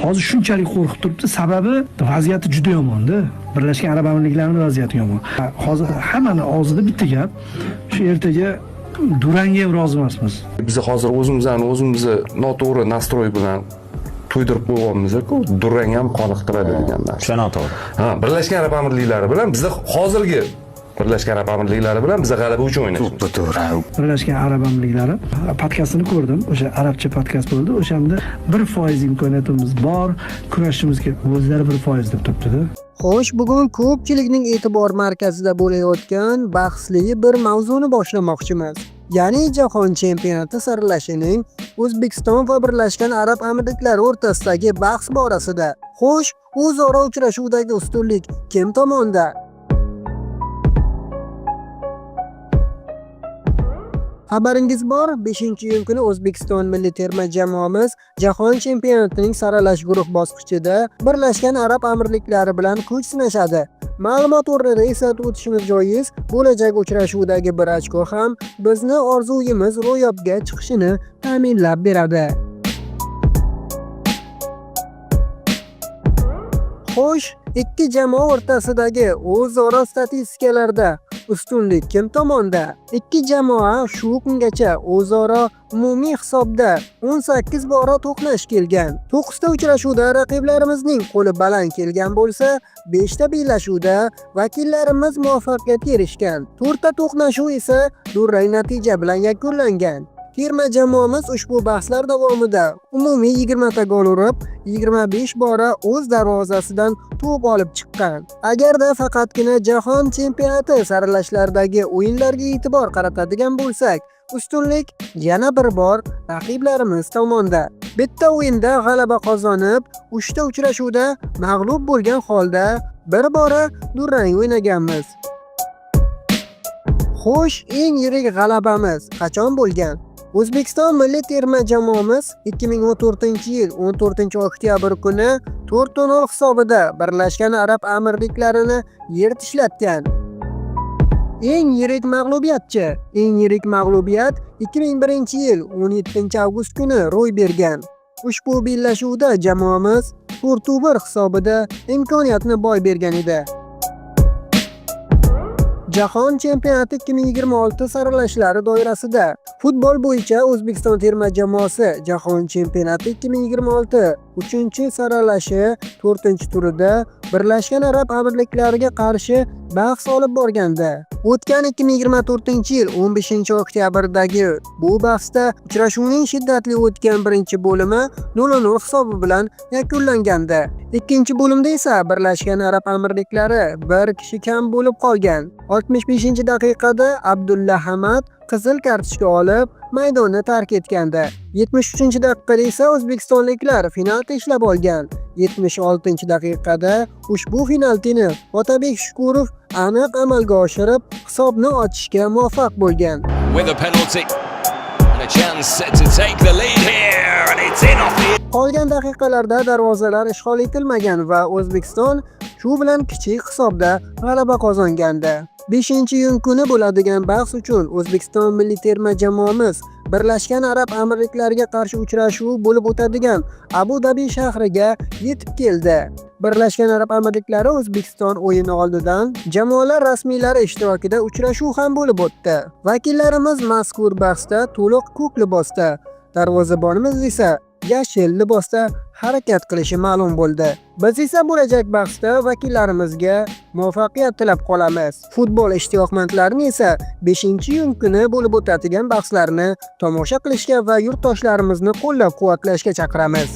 Hozir shunchalik qo'rqib turibdi, sababi vaziyati juda yomonda. Birlashgan Arab Amirliklarining vaziyati yomon. Hozir hammani og'zida bitta gap. Shu ertaga durangga ham rozi emasmiz. Biz hozir o'zimizni noto'g'ri настрой bilan to'ydirib qo'yganmiz-ku, durang ham qoniqtiradi degan narsa. O'sha noto'g'ri. Ha, Birlashgan Arab Amirliklari bilan bizda hozirgi Birlashgan Arab Amirliklari bilan biza g'alaba uchun o'ynashimiz. To'g'ri. Birlashgan Arab Amirliklari podkastini ko'rdim. O'sha arabcha podkast bo'ldi. O'shanda 1% imkoniyatimiz bor, kurashishimiz kerak. O'zlari 1% deb turibdi-da. Xo'sh, bugun ko'pchilikning e'tibor markazida bo'layotgan bahsli bir mavzuni boshlamoqchimiz. Ya'ni Jahon chempionati saralashining O'zbekiston va Birlashgan Arab Amirliklari o'rtasidagi bahs borasida. Xo'sh, o'zaro uchrashuvdagi ustunlik kim tomonda? Xabaringiz bor, 5-iyun kuni O'zbekiston milliy terma jamoamiz Jahon chempionatining saralash guruh bosqichida Birlashgan Arab Amirliklari bilan kuch sinashadi. Ma'lumot o'rnida eslatib o'tishimiz joiz, bo'lajak uchrashuvdagi bir ochko ham bizni orzuyimiz ro'yobga chiqishini ta'minlab beradi. Xo'sh, ikki jamoa o'rtasidagi o'zaro statistikalarda ustunlik kim tomonda? Ikki jamoa shu kungacha o'zaro umumiy hisobda 18 bora to'qnash kelgan. 9 ta uchrashuvda raqiblarimizning qo'li baland kelgan bo'lsa, 5 ta bellashuvda vakillarimiz muvaffaqiyatga erishgan. 4 ta to'qnashuv esa durang natija bilan yakunlangan. Terma jamoamiz ushbu bahslar davomida umumiy 20 ta gol urib, 25 bora o'z darvozasidan to'p olib chiqqan. Agarda faqatgina Jahon chempionati saralashlaridagi o'yinlarga e'tibor qaratadigan bo'lsak, ustunlik yana bir bor raqiblarimiz tomonda. Bitta o'yinda g'alaba qozonib, 3 ta uchrashuvda mag'lub bo'lgan holda bir bora durang o'ynaganmiz. Xo'sh, eng yirik g'alabamiz qachon bo'lgan? O'zbekiston milliy terma jamoamiz 2014-yil 14-oktyabr kuni 4-0 hisobida Birlashgan Arab Amirliklarini yer tishlatgan. Eng yirik mag'lubiyatchi. Eng yirik mag'lubiyat 2001-yil 17-avgust kuni ro'y bergan. Ushbu bellashuvda jamoamiz 4-1 hisobida imkoniyatni boy bergan edi. Jahon chempionati 2026 saralashlari doirasida futbol bo'yicha O'zbekiston terma jamoasi Jahon chempionati 2026 3-saralashi 4-turida Birlashgan Arab Amirliklariga qarshi bahs olib borganda. O'tgan 2024-yil 15-oktyabrdagi bu bahsda uchrashuvning shiddatli o'tgan birinchi bo'limi 0-0 hisobi bilan yakunlangandi. Ikkinchi bo'limda esa Birlashgan Arab Amirliklari bir kishi kam bo'lib qolgan. 65-daqiqada Abdulla Hamad qizil kartochka olib, maydonni tark etgandi. 73-daqiqada esa o'zbekistonliklar penalti ishlab olgan. 76-daqiqada ushbu penaltini Otabek Shukurov aniq amalga oshirib, hisobni ochishga muvaffaq bo'lgan. With a penalty and a chance to take the lead here, and it's in off the Qolgan daqiqalarda darvozalar ishg'ol etilmagan va O'zbekiston shu bilan kichik hisobda g'alaba qozongandi. 5-iyun kuni bo'ladigan bahs uchun O'zbekiston milliy terma jamoamiz Birlashgan Arab Amirliklariga qarshi uchrashuv bo'lib o'tadigan Abu Dabi shahriga yetib keldi. Birlashgan Arab Amirliklari O'zbekiston o'yini oldidan jamoalar rasmiylari ishtirokida uchrashuv ham bo'lib o'tdi. Vakillarimiz mazkur bahsda to'liq ko'k libosda, darvozabonimiz esa yashil libosda harakat qilishi ma'lum bo'ldi. Biz esa bo'lajak bahsda vakillarimizga muvaffaqiyat tilab qolamiz. Futbol ishtiyoqmandlarini esa 5-iyun kuni bo'lib o'tadigan bahslarni tomosha qilishga va yurtdoshlarimizni qo'llab-quvvatlashga chaqiramiz.